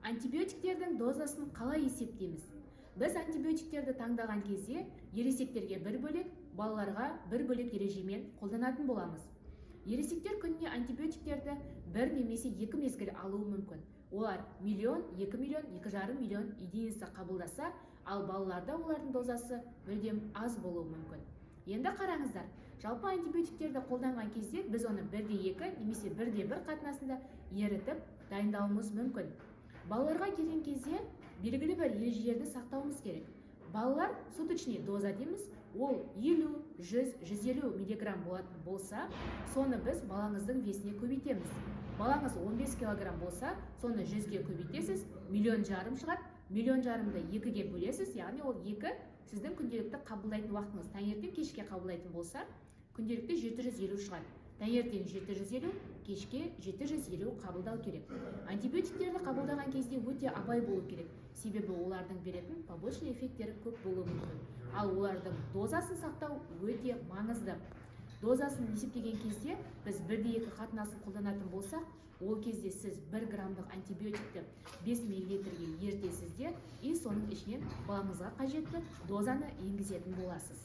Антибиотиктердің дозасын қалай есептейміз? Біз антибиотиктерді таңдаған кезде ересектерге бір бөлек, балаларға бір бөлек ережемен қолданатын боламыз. Ересектер күніне антибиотиктерді бір немесе екі мезгіл алуы мүмкін. Олар миллион, 2 миллион, 2,5 миллион единица қабылдаса, ал балаларда олардың дозасы мүлдем аз болуы мүмкін. Енді қараңыздар, жалпы антибиотиктерді қолданған кезде біз оны 1:2 немесе 1:1 қатынасында ерітіп дайындауымыз мүмкін. Балаларға келген кезде белгілі бір ережелерді сақтауымыз керек. Балалар суточный доза дейміз, ол 50, 100, 150 миллиграмм болатын болса, соны біз балаңыздың весіне көбейтеміз. Балаңыз 15 килограмм болса, соны 100-ге көбейтесіз, 1,5 миллион шығады. 1,5 миллионды екіге бөлесіз, яғни ол екі сіздің күнделікті қабылдайтын уақытыңыз. Таңертең, кешке қабылдайтын болса, күнделікті 750 шығады. Таңертең 750, кешке 750 қабылдау керек. Антибиотиктерді қабылдаған кезде өте абай болу керек, себебі олардың беретін побочный эффекттері көп болуы мүмкін. Ал олардың дозасын сақтау өте маңызды. Дозасын есептеген кезде біз 1:2 қатынасын қолданатын болсақ, ол кезде сіз 1 граммдық антибиотикті 5 миллилитрге ерітесіз де, и соның ішінен балаңызға қажетті дозаны енгізетін боласыз.